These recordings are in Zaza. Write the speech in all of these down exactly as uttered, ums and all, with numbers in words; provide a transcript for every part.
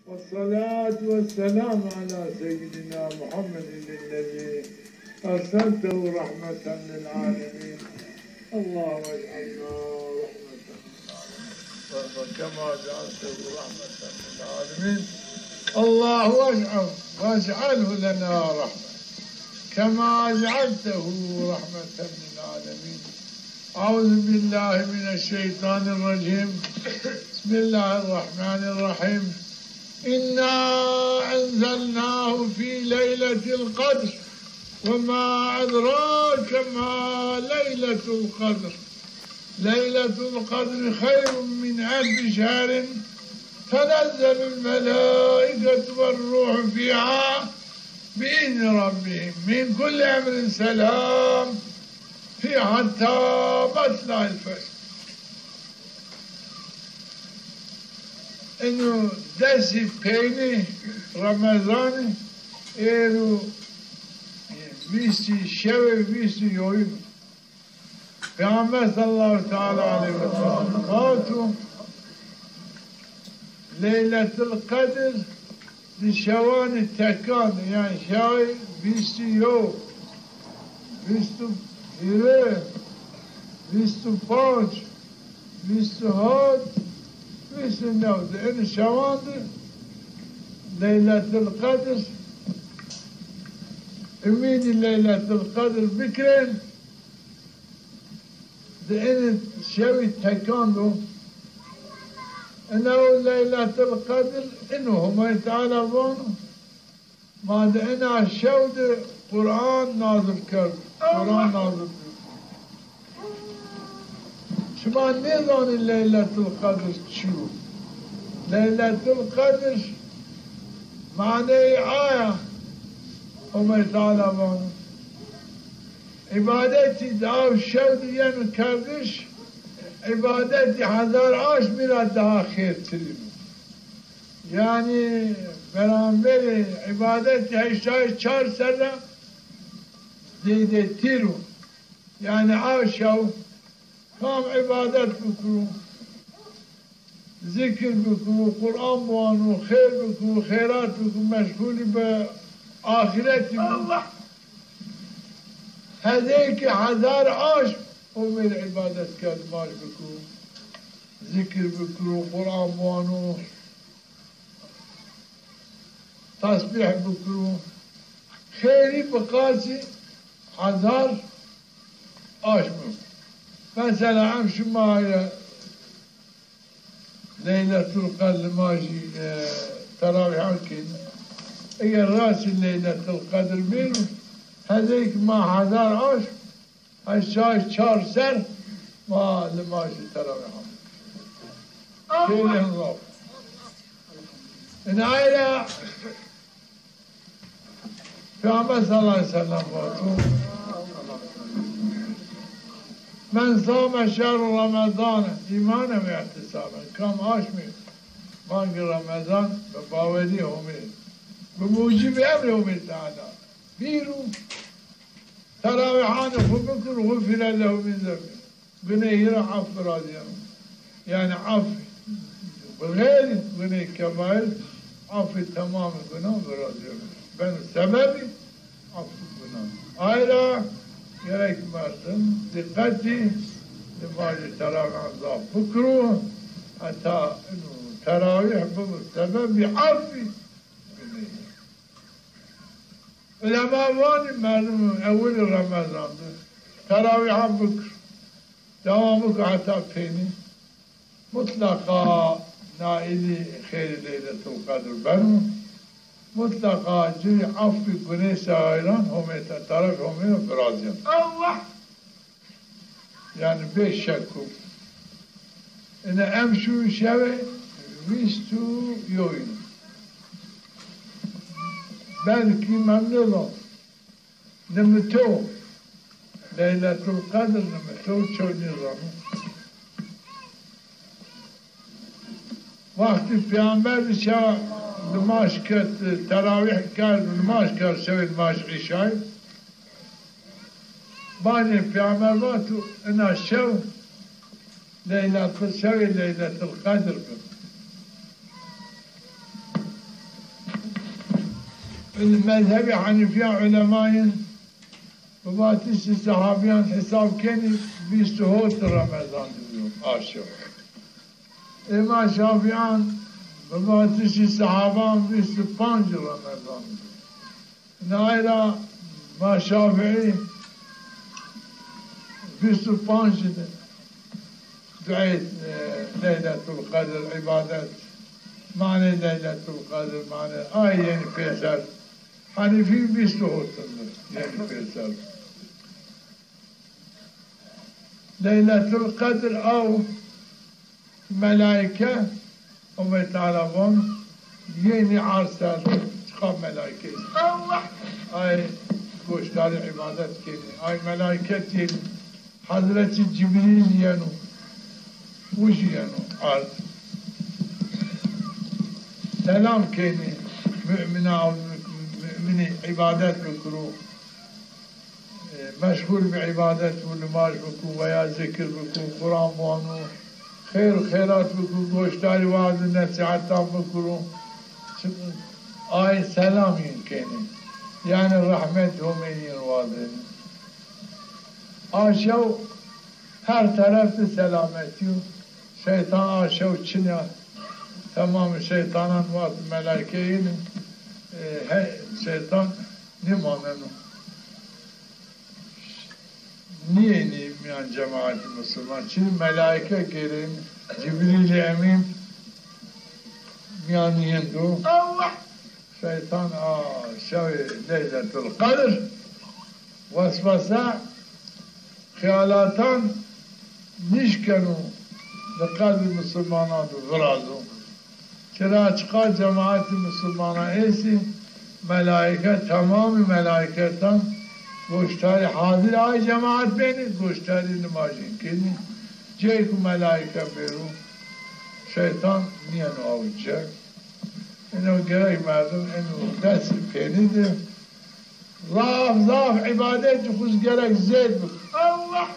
والصلاة والسلام على سيدنا محمد الذي أرسلته رحمة للعالمين. اللهم اجعلنا رحمة للعالمين. كما جعلته رحمة للعالمين. اللهم اجعل، واجعله لنا رحمة كما جعلته رحمة للعالمين. أعوذ بالله من الشيطان الرجيم. بسم الله الرحمن الرحيم. إنا أنزلناه في ليلة القدر. وما أدراك ما ليلة القدر. ليلة القدر خير من ألف شهر. تنزل الملائكة والروح فيها بإذن ربهم من كل أمر سلام هي حتى مطلع الفجر. Eno dersî peynî Remezanî, êro vîstî şewe, vîstî yoyî. Peyxamber sallallahu teala aleyhi ve sellem vato, Leyletul Qedr di şewanî tekan, yanî şewê vîstî yo, vîst û hîrê, vîst û panc, vîst û hat, vîst û new di. Enî şewan di Leyletul Qedr, umîdî Leyletul Qedr bikin. Di enî şewî tekan do. Ina o Leyletul Qedr ino Homay Teala vano. Ma di ina şew di Quran nazil kerd. Quran nazil kerd. Şima nêzanî Leyletul Qedr çi yo? Leyletul Qedr maneyê aya Homay Teala vano. Îbadetî di aw şew di yeno kerdiş, îbadetî hezar aşmî ra daha xêrtirîn o. Yanî beramberê îbadetî heştay çar serre zêdetîr o. Yanî aw şew kam îbadet bikiro, zikir bikiro, Quran biwano, xêr bikiro, xêrat bikiro, meşxulî bi axîretî bo. Hezê ki hezar aşm Homê rê îbadet kerd, nimaj bikiro, zikir bikiro, Quran biwano, tesbîh bikiro, xêrî bi qasî hezar aşm o. Mesela em şima ya Leyletul Qedr nimajî, e, terawîhan kên. Eger rastî Leyletul Qedr bêro, hezê ki ma hezar aşm, heştay çar ser ma nimajî terawîhan. Kênê zaf. Ina ay ra Peyxamber sallallahu aleyhi ve sellem vato, "Men same şehru Ramazan îmanen ve ihtisaben." Kam aşmê mangê Ramazan bi bawerî Homê, bi mucibî emrê Homê Teala bîro, terawîhanê xwu bikiro, xufire lehu min zenbî. Gunehî ra af virazîyeno. Yanî af bi xeyrî gunehî kebaîr, afê temamê gunan virazîyeno. Beno sebebî afê gunan. Ay ra gerek merdim dîqetî nimajê terawîhan zaf bikiro. Heta ino terawîh bibo sebebî afî gunehî. Ulema vanî merdim ewilî Remezan de terawîhan bikir. Dewam bikir heta peynî. Mutleqa naîlî xêrê Leyletul Qedr beno. Mutleqa ci rê afî gunê seyayran Homê Te-, teref Homê ra virazîyeno. Allah! Yanî bê şek o. Ina emşu şewê vîst û yoyî. Belkî memnun o. Nimito. Leyletul Qedr nimito, çew nêzano. Wextî Peyxamber şewa nimaj kerd, terawîh kerd, nimaj kerd, şewê nimaj îşayî. Bacê Peyxamber vato, ina şew Leyletul, şewê Leyletul Qedr bi. Mezhebî Henîfîyan ulemayên bi vatişî sehabîyan hesab kenî vîst û hot Remezan di biyo aşo. Ê ma Şafîyan bi vatişî sehaban vîst û panc Remezan di biyo. Nay ra ma Şafîî vîst û panc de duayê, e, Leyletul Qedr, îbadet, manê Leyletul Qedr, manê ay yenî pêser. Henîfî vîst û hot de yenî pêser. Leyletul Qedr aw melaîke, Homê Teala von, yenî ard ser, çiqa melaîke. Allah! Ay goşdarî îbadet kenî. Ay melaîket yenî. Hezretî Cibrîl yeno. Uj yeno ard. Selam kenî. Mumîna, mumînî îbadet bikiro. E, meşxul bi îbadet û nimaj bikû, veya zikir bikû, Quran wano, xeyr û xeyrat bikû, goşdarî waaz û nesîhetan bikiro. Ay selam yin kenî. Yanî rehmet Homê yin wazenî. A şew her teref de selametî yo. Şeytan a şew çin ya. Temamê şeytanan wextî melaîke yînî, e, he, şeytan nêmaneno. Nîyenî mîyan cemaetî musulman. Çinî melaîke gêrên, Cibrîlî Emîn mîyan yin do. Allah! Şeytan a şewê Leyletul Qedr weswese, xeyalatan nişkeno di qelbî musulmanan de virazo. Çira çiqa cemaetî musulmanan êsî, melaîke, temamî melaîketan goşdarî hazir ay cemaet benî, goşdarî nimajîn kenî. Cey ku melaîke bêro, şeytan nîyeno aw cek. Ino gerek merdim ino dest pênî de zaf zaf îbadetî xwu gerek zêd bik. Allah!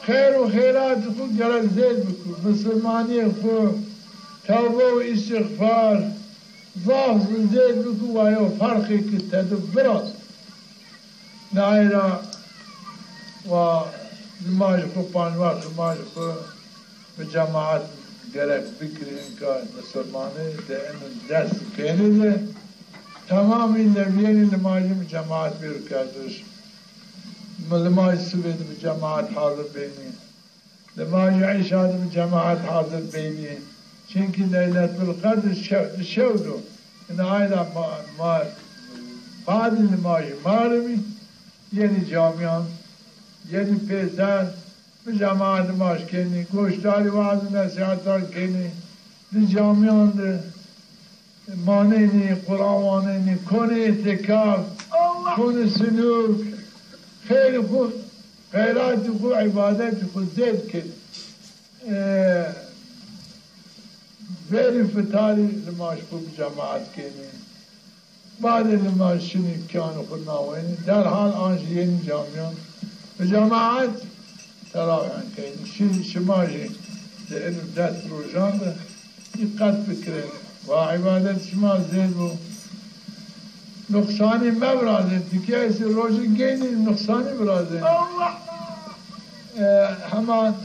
Xeyr û xeyratî xwu gerek zêd bik. Misilmanîyê xwu, tewbe û îstîxfar zaf zêd bik, wa yew ferqê ki tedi viraz. Nayê ra wa nimajê xwu, panc wext nimajê xwu bi cemaet gerek bikirî, inka misilmanî de eno dest pênî de temamî lewîyenî nimajî bi cemaet bêro kerdiş. Mi limajî sibê de bi cemaet hazir benî. Limajî îşa de bi cemaet hazir benî. Çimkî Leyletul Qedr şew, şew do. Ina ay ra ma, ma, badî limajî Mexribî yenî camîyan, yenî pêser, bi cemaet nimaj kenî, goşdarî waaz û nesîhetan kenî, di camîyan de manenî, Quran wanenî, konê îtîkaf, konê sinûk, xeyrî xwu, xeyratî xwu, îbadetî xwu zêd kenî. E, verî fitarî limaj xwu bi cemaet kenî. Badê limaj şinî kîyanê xwu nawenî, derhal an jî yenî camîyan. Bi cemaet terawîhan kenî. Şî, şima jî di eno des rojan de dîqet bikirên. Wa îbadet şima zêd bo. Nuqsanî mevirazên. Tikeyesî rojî geynî nuqsanî virazên. Allah! E, heman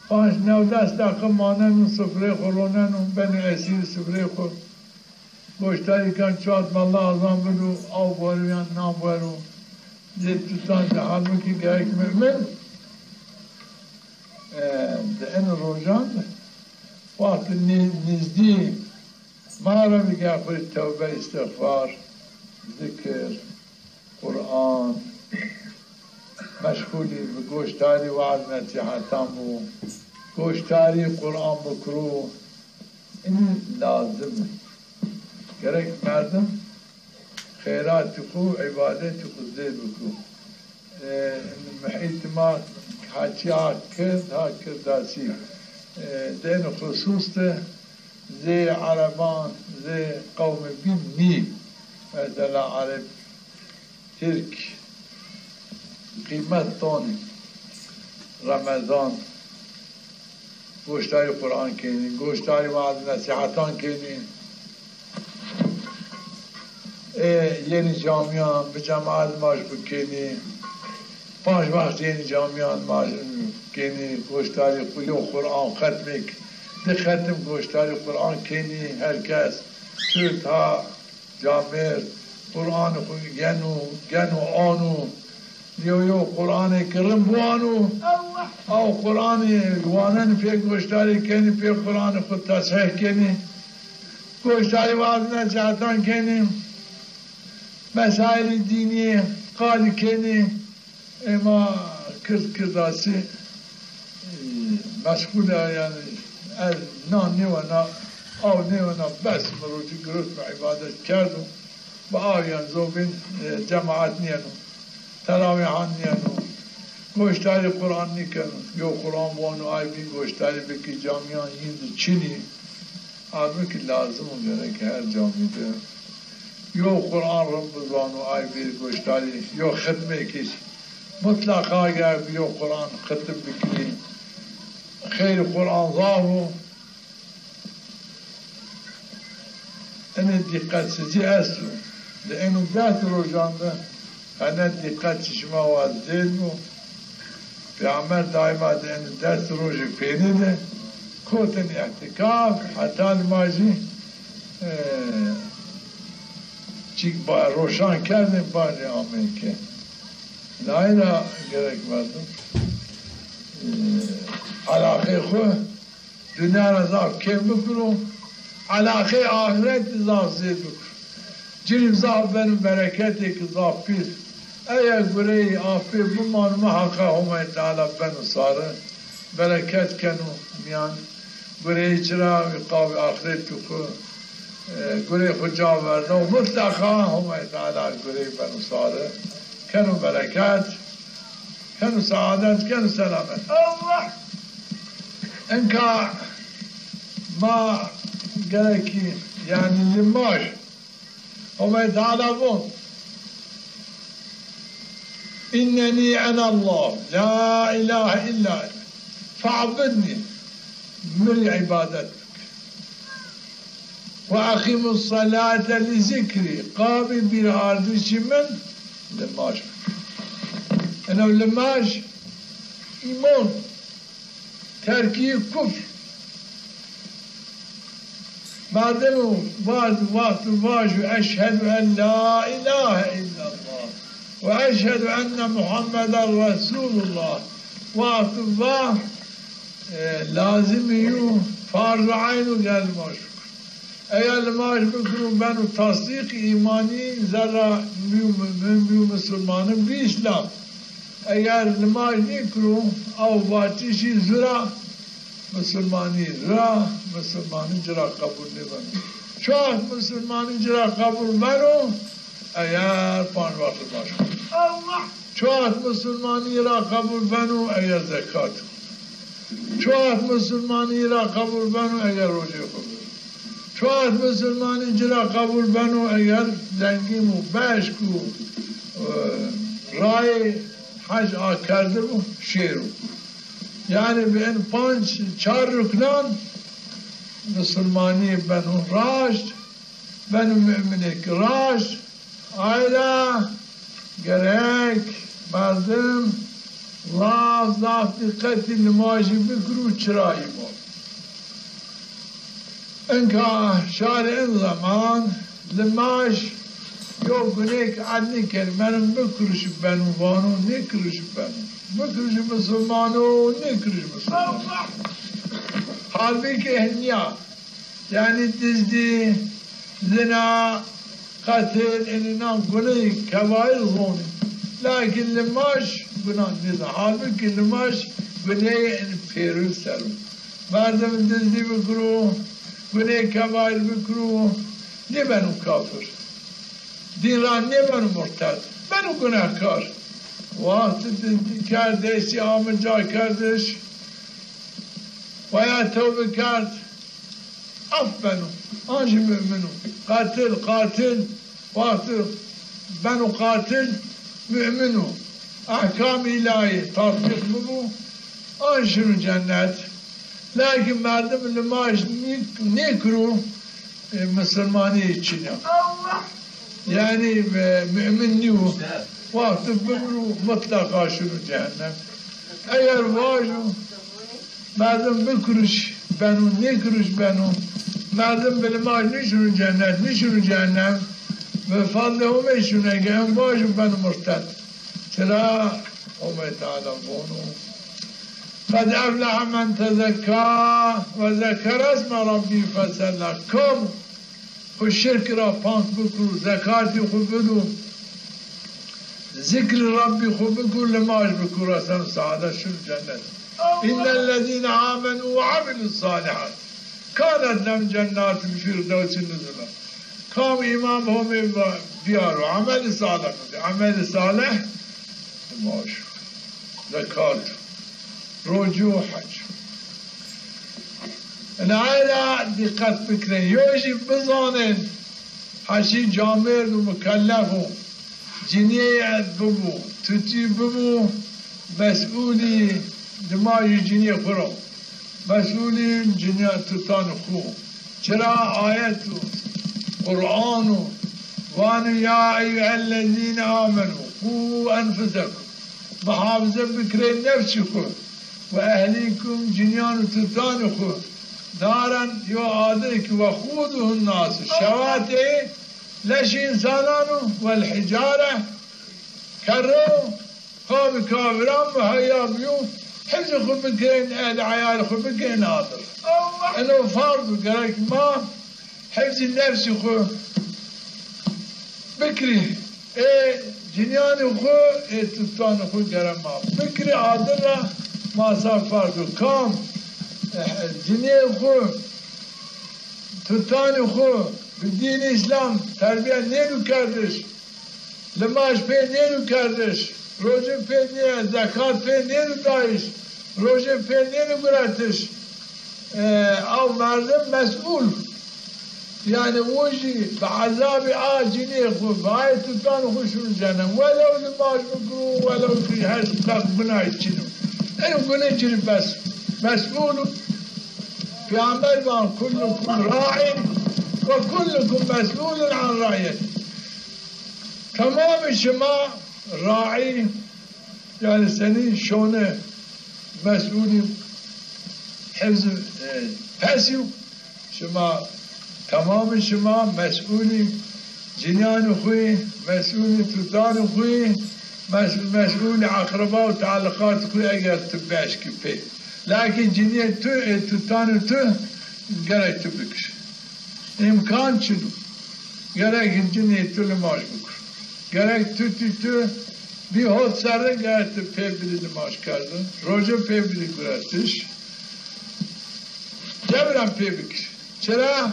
panc, new, des deqe maneno, sifrê xwu roneno, beno esîrî sifrê xwu. Goştarî kan çiwat mela azan bido, aw bero yan nan bero. Zê tutan de, halbukî gerek mumin, e, di eno rojan de wextî nî-, nîzdî Mexribî gerek xwu tewbe, îstîxfar, zikir, Quran, meşxulî bi goşdarî waaz nesîhetan bo, goşdarî Quran bikiro. Inî lazim o. Gerek merdim xeyratî xwu, îbadetî xwu zêd biko. E, muhîtê ma ha çi ha kird, ha kirdasî. E, di eno xusus de zê ereban, zê qewmê bîn nî. Mesela ereb, tirk qîmet don Remezan, goşdarî Quran kenî, goşdarî waaz nesîhetan kenî. E, Yenî camîyan bi cemaet nimaj xwu kenî. Panc wext yenî camîyan nimaj kenî. Goşdarî xwu yo Quran xetmêk, di xetim goşdarî Quran kenî. Her kes, çut ha, camêrd, Quranê xwu yeno, geno ano. Yo yo Quranê ke rind biwano, ew Quranê wanenî pê goşdarî kenî, pê Quranê xwu tesîh kenî. Goşdarî wazî nesihetan kenî. Mesaîlê dînî qalî kenî. Ê ma kird kirdasî, e, meşxul a, yanî ez nan nêwena, aw nêwena, bes mi rocî girot, mi îbadet kerdo. Bi aw yen zobîn, e, cemaet nîyeno. Terawîhan nîyeno. Goşdarî Quran nîkeno. Yo Quran wano, ay bîn goşdarî bikî, camîyan yîn di çinî. Halbukî lazim û gerek her camî de yo Quran rind bizano, ay bêr goşdarî, yo xitmêkî. Mutlaqa ger bi yo Quran xitim bikirî, xeyrî Quran zaf o. Enê dîqetsizî esto. Di enê des rojan de hene dîqet şima wa zêd bo. Peyxamber daîma di enê des rojê pênê de kotin îtîkaf, heta nimajî, e, çîk ba-, roşan kerdên, bajê ameyî ke. Naye ra gerek merdim, e, elaqeyê xwu dinya ra zaf kêm bikiro, elaqeyê axiretî zaf zêd bikiro. Ci rê zaf beno bereketêk zaf pîl. Eger gureyê afê bimano, muheqeq Homay Teala beno sare, bereket keno mîyan. Gureyê ci ra wî qawê axiretî xwu, e, gureyê xwu ca verda û mutleqa Homay Teala gureyê beno sare, keno bereket. Keno saadet, keno selamet. Allah! Inka ma gerekî, yanî limaj. Homay Teala von: "Înnenî enallah, la îlahe îlla ene, fe'budnî, mi rî îbadet bik." "Ve eqîmus salate li zikrî", qabî bîr ardişî min limaj bik. Eno limaj îmon, terkî kufr. Merdimo vaj, wexto vajo "Eşhedü en la îlahe îllallah ve eşhedü enne Muhammeden Resulullah", wexto va, e, lazimî yo, farz eyn o, ger limaj bikiro. Eger limaj bikiro, beno tasdîq, îmanî zerra mîyo, mîyo, mîyo misilmanin bi îslam. Eger limaj nêkiro, aw vatişî zura, misilmanî zura, misilmanî ci ra qebul nêbeno. Çi wext misilmanî ci ra qebul beno? Eger panc wext limaj kiro. Allah! Çi wext misilmanî ra qebul beno? Eger zekat. Çi wext misilmanî ra qebul beno? Eger rocê xwu biro. Çi wext misilmanî ci ra qebul beno? Eger zengîn û beşk û, e, rayê hec akerdibo, şêro. Yanî bi en panc, çar ruknan misilmanî beno raşt, beno muminêk raşt. Ay ra gerek merdim zaf zaf dîqetî limajî bikiro, çira îmon. Inka şarê in zeman limaj yo gunêk ed nêkenî. Merdim bikiro şi beno vano, nêkiro şi beno. Bikiro şi misilmano, nêkiro şi misilmano. Halbukî hinya. Yanî dizdî, zina, qetil, enî nan guneyê kebaîr zonî. Lakin limaj guna nêzan. Halbukî limaj guneyê enî pêrin ser o. Merdim dizdî bikiro, guneyê kebaîr bikiro, nêbeno kafir. Dîn ra nêbeno murted. Beno gunehkar. Wextî dizdî kerd, destî ame cakerdiş, weya tewbe kerd, af beno, an jî mumin o. Qetil, qatil, wexto beno qatil, mumin o. Ehkamê îlahî tatbîq bibo, an şino cennet. Lakin merdim limaj nî-, nêkiro, e, misilmanî çin a. Yanî, e, mumin nîyo. Wexto bimro mutleqa şino cehennem. Eger vajo merdim bikuriş beno, nêkuriş beno, merdim bi limaj nişino cennet, nişino cehennem, bi fadlê Homê şino, eger en vajo beno murted. Çira? Homê Teala vono: "Qed eflehe men tezekka ve zekere isme rabbî fesella." Kam xwu şirk ra pak bikiro, zekatî xwu bido, zikrî Rabbî xwu bikiro, limaj bikiro, esen saadet şino cennet. "Înnellezîne amenû ve amilus-salîhat kanet lehum cennatul firdewsî nuzula." Kam îman bi Homê va-, biyaro, emelî salih bikiro, emelî salih, limaj, zekat, rocî û hec. Ina ra dîqet bikirin. Yo jî bizanên, heşî camêrd û mukellef o. Cinîyê bibo, tutî bibo, mesûlî limajî cinîyê xwu ro. Mesûlî cinîya tutanê xwu. Çira? Ayet o, Quran o, vano: "Ya eyyuhellezîne amenû, qû enfusekum." Muhafize bikirê nefsî xwu. "Ve ehlîkum", cinîyan û tutanê xwu. "Naren", yo adir ki, "weqûduhun nasu", şewatê leşê însanan o, "wel hicare", kerre o, qamê kafiran muheya biyo, hifzê xwu bikirên, ehlê eyalê xwu bikirên adir. Eno farz o, gerek ma hifzê nefsî xwu bikirî. Ê cinîyanê xwu, ê tutanê xwu gere ma bikirî adir ra, ma ser farz o. Kam, e, cinîyê xwu, tutanê xwu bi dînê Îslam terbîye nêdo kerdiş, limaj pê nêdo kerdiş, rocî pê nê-, zekat pê nêdo dayîş, rocê pê nêdo guretiş, e, aw merdim mesûl. Yanî o jî bi ezabê a cinîyê xwu, bi ayê tutanê xwu şino cehennem. Welew limaj bikiro, welew ki her çiqas gunayî çin o. Eno gune ci rê bes, mesûl o. Peyxamber van: "Kullukum ra'in ve kullukum mesûlun an ra'iyetî." Temamê şima raî, yanî senî şone, mesûlî hifz, e, pesî yo. Şima, temamê şima mesûlî cinîyanê xwu yî, mesûlî tutanê xwu yî, mes-, mesûlî eqreba û tealluqatê xwu yî, eger tu bieşkî pê. Lakin cinîyê tu, ê tutanê tu gerek tu bikir. Îmkan çin o. Gerek cinîyê tu limaj bikir. Gerek tutî tu bî hot serre, gerek tu pê bidî limaj kerdin. Roce pê bidî guretiş. Cebren pê bikir. Çira?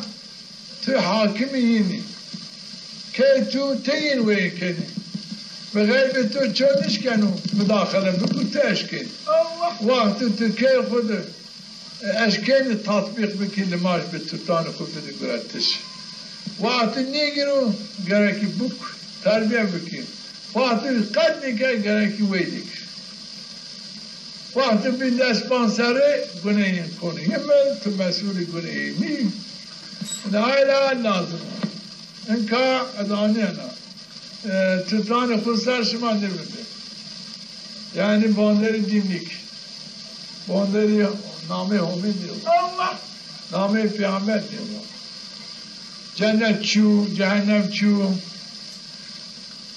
Tu hakimî yin î. Key tu teyên weyên kenî. Bi xeybê tu ço nişkeno mudaxele biko, tu eşkenî. Wextê tu key xwu de eşkenî tatbîq bikî, limaj bi tutanê xwu bidî guretiş. Wextê nêgîro, gerekî bik, terbîye bikî. Wextê qet nêkerd, gerekî weydî kir. Wextê bî des panc serre, guneyên konî. Yê mi, tu mesûlî guneyê mi yî. Ina ra lazim. Inka ez anîyena. E, tutanê xwu ser şima nêbibê. Yanî banderî dîn nîk. Banderî nameyê Homê nêwa. Nameyê peyxamber nêwa. Cennet çi yo, cehennem çi yo,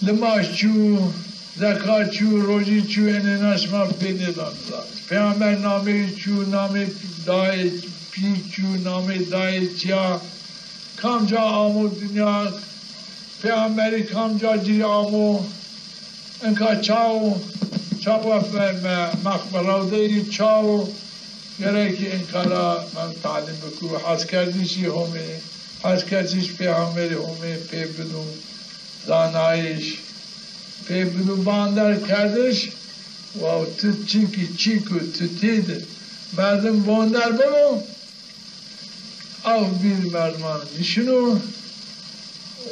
limaj çi yo, zekat çi yo, rocî çi yo, enê na şima pê nêdanê zanî. Peyxamber nameyî çi yo, nameyê dayê pî çi yo, nameyê dayê çi ya, kamca amo dinya, peyxamberî kamca ci rê amo, inka çawo, çawa fe-, me-, meqbere de yî çawo, gerekî inka ra me talîm bikiro, heskerdişî Homê, heskerdişî peyxamberî Homê pê bido zanayîş, pê bido bander kerdiş, wa tu çikî çîk o, tu têde merdim bander bibo, aw bîr merdiman nişino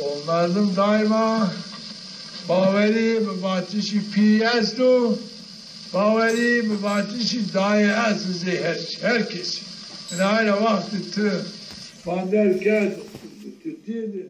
û merdim daîma bawerî bi vatişî pî esto, bawerî bi vatişî dayê esto zê her, her kesî. Ina ra wextê tu bander kerd, tu têde